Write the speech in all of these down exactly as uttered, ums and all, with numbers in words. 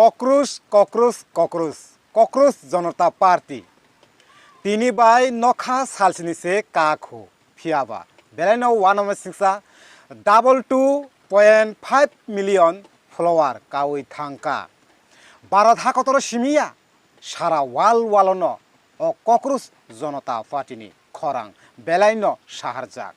Kokrus, Kokrus, Kokrus, Kokrus Jonota Party. Tini bai nokha salsini se kakhu. Phiyaba belaino uanama singsa double two point five million follower kawi thangka. Bharat hakotoro simiya sara wal walono o Kokrus Jonota Party ni khorang belaino saharjak.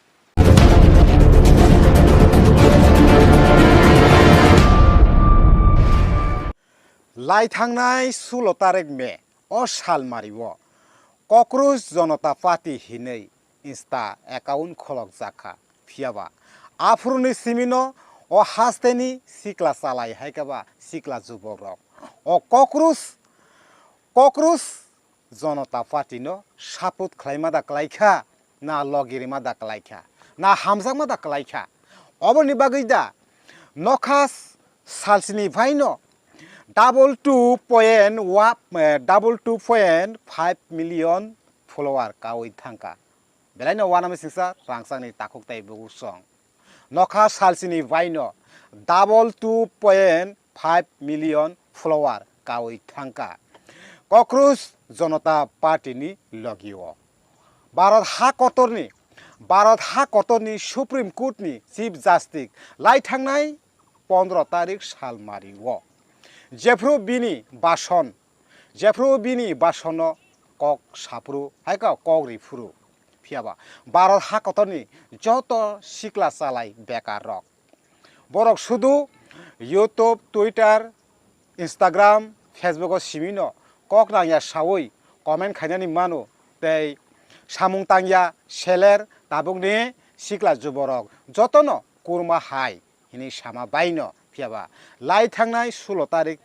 Lai thangnai sulo tarik May o salmario Kokrus Jonota Party hinwi Insta account kholokjakha. Phiyaba aphuruni simino o hasteni sikla chalai haikaba sikla jubokrok o Kokrus, Kokrus Jonota Party no support khlaima da klaikha, na logi rima da klaikha, na hamjakma da klaikha. Oboni bagwi da nokha salsini phaino double two point one, eh, double two point five million follower kawi thangka. Belaino uanama singsa rangchakni takhuk tai bugu song. Nokha salsini baino double two point five million follower kawi thangka Kokrus Jonota Party ni logio. Bharat ha kotorni, Bharat ha kotorni Supreme Court ni Chief Justice lai thangnai pondro tarik salmario jephru bini bason, jephru bini basono kok saphuru, hai kok, kok riphuru. Phiyaba Bharat ha kotorni joto sikla chalai bekar rok. Borok sudu YouTube, Twitter, Instagram, Facebook o simino kok nangya sawi comment khainani mano tei samung tangya seler tabukni sikla juborok jotono kurma hai hinwi sama baino. Phiyaba lai thangnai sulo tarik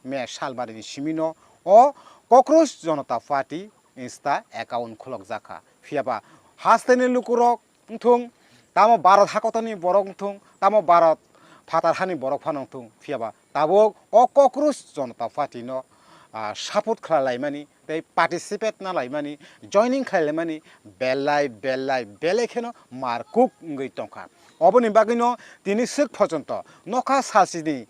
May salmarini simino o Kokrus Jonota Party Insta account kholokjakha. Phiyaba hasteni lukurok wngthung, tamo Bharat hakotoni borok wngthung, tamo Bharat phatar hani borok phano wngthung, phiyaba tabuk o Kokrus Jonota Party no, ah, support khlai laimani tei participate na laimani, joining khlai laimani belai belai belai kheno markuk wngwi tongkha. Oboni bagwino tini swk phojonto nokha salsini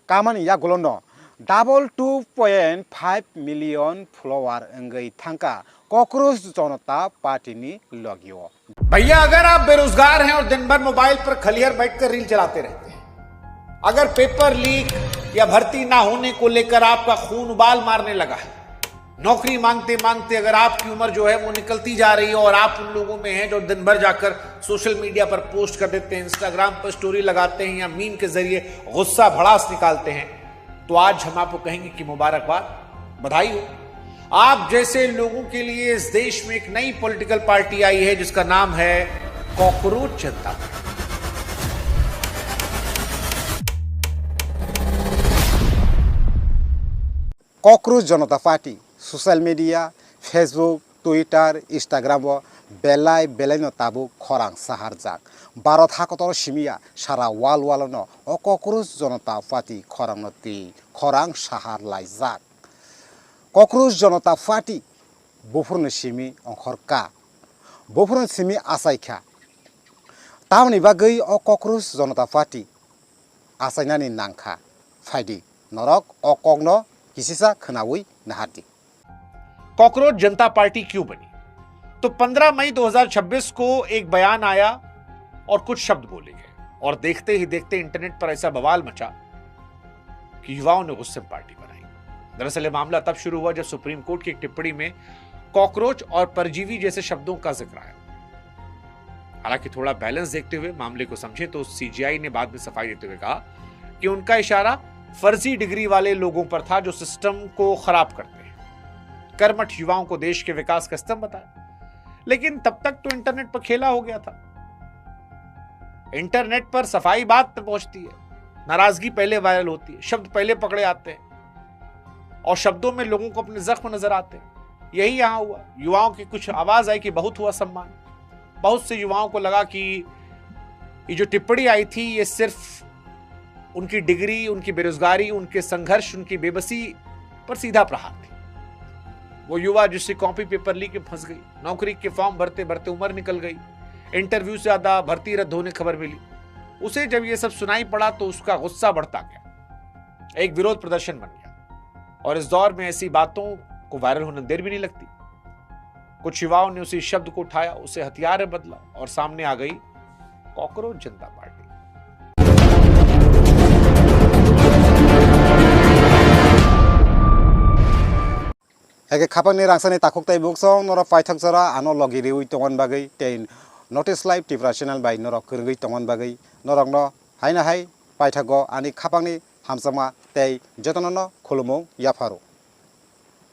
kamani yagulono double two point five million follower wngwi thangka Kokrus Jonota Party ni logio. भैया, अगर आप बेरोजगार हैं और दिन भर मोबाइल पर खलिहर बैठकर रील चलाते रहते हैं, अगर पेपर लीक या भर्ती ना होने को लेकर आपका खून उबाल मारने लगा है, नौकरी मांगते मांगते अगर आपकी उम्र जो है वो निकलती जा रही है और आप उन लोगों में हैं जो दिन भर जाकर सोशल मीडिया पर पोस्ट कर देते हैं, इंस्टाग्राम पर स्टोरी लगाते हैं या मीम के जरिए गुस्सा भड़ास निकालते हैं, तो आज हम आपको कहेंगे कि मुबारकबाद, बधाई हो। आप जैसे लोगों के लिए इस देश में एक नई पॉलिटिकल पार्टी आई है जिसका नाम है कॉकरोच जनता party. Kokrus Jonota Party social media, Facebook, Twitter, Instagram o belai belaino tabuk khorang saharjak. Bharat hakotoro simiya sara wal walono o Kokrus Jonota Party khorangno twi khorang sahar laijak. Kokrus Jonota Party buphurni simi ongkhorka, buphurni simi achaikha. Tamoni bagwi o Kokrus Jonota Party achainani nangkha. Phaidi norok o kokno kisisa khwnawi nahardi. Cockroach जनता पार्टी क्यों बनी? तो पन्द्रह मई दो हज़ार छब्बीस को एक बयान आया और कुछ शब्द बोले गए और देखते ही देखते इंटरनेट पर ऐसा बवाल मचा कि युवाओं ने गुस्से में पार्टी बनाई। दरअसल ये मामला तब शुरू हुआ जब सुप्रीम कोर्ट की एक टिप्पणी में कॉकरोच और परजीवी जैसे शब्दों का जिक्र आया। हालांकि थोड़ा बैलेंस देखते हुए मामले को समझें तो सीजेआई ने बाद में सफाई देते हुए कहा कि उनका इशारा फर्जी डिग्री वाले लोगों पर था जो सिस्टम को खराब करते हैं, कर्मठ युवाओं को देश के विकास का स्तंभ बताया। लेकिन तब तक तो इंटरनेट पर खेला हो गया था। इंटरनेट पर सफाई बाद में पहुंचती है, नाराजगी पहले वायरल होती है, शब्द पहले पकड़े आते हैं और शब्दों में लोगों को अपने जख्म नजर आते हैं। यही यहाँ हुआ। युवाओं की कुछ आवाज आई कि बहुत हुआ सम्मान। बहुत से युवाओं को लगा कि ये जो टिप्पणी आई थी, ये सिर्फ उनकी डिग्री, उनकी बेरोजगारी, उनके संघर्ष, उनकी बेबसी पर सीधा प्रहार थी। वो युवा जिससे कॉपी पेपर लीक में फंस गई, नौकरी के फॉर्म भरते भरते उम्र निकल गई, इंटरव्यू से ज्यादा भर्ती रद्द होने खबर मिली, उसे जब ये सब सुनाई पड़ा तो उसका गुस्सा बढ़ता गया। एक विरोध प्रदर्शन बन गया। और इस दौर में ऐसी बातों को वायरल होने देर भी नहीं लगती। कुछ युवाओं ने उसी शब्द को उठाया, उसे हथियार में बदला और सामने आ गई कॉकरोच जनता party. Hai khe khapangni rangsani takhuk tei buksong norok paithak jora ano logi riwi tongmani bagwi tei Notice Live Tripura channel bai norok kwrwngwi tongmani bagwi norokno haino hai paithago ani khapangni hamjakma tei jotonono khulumung yapharo.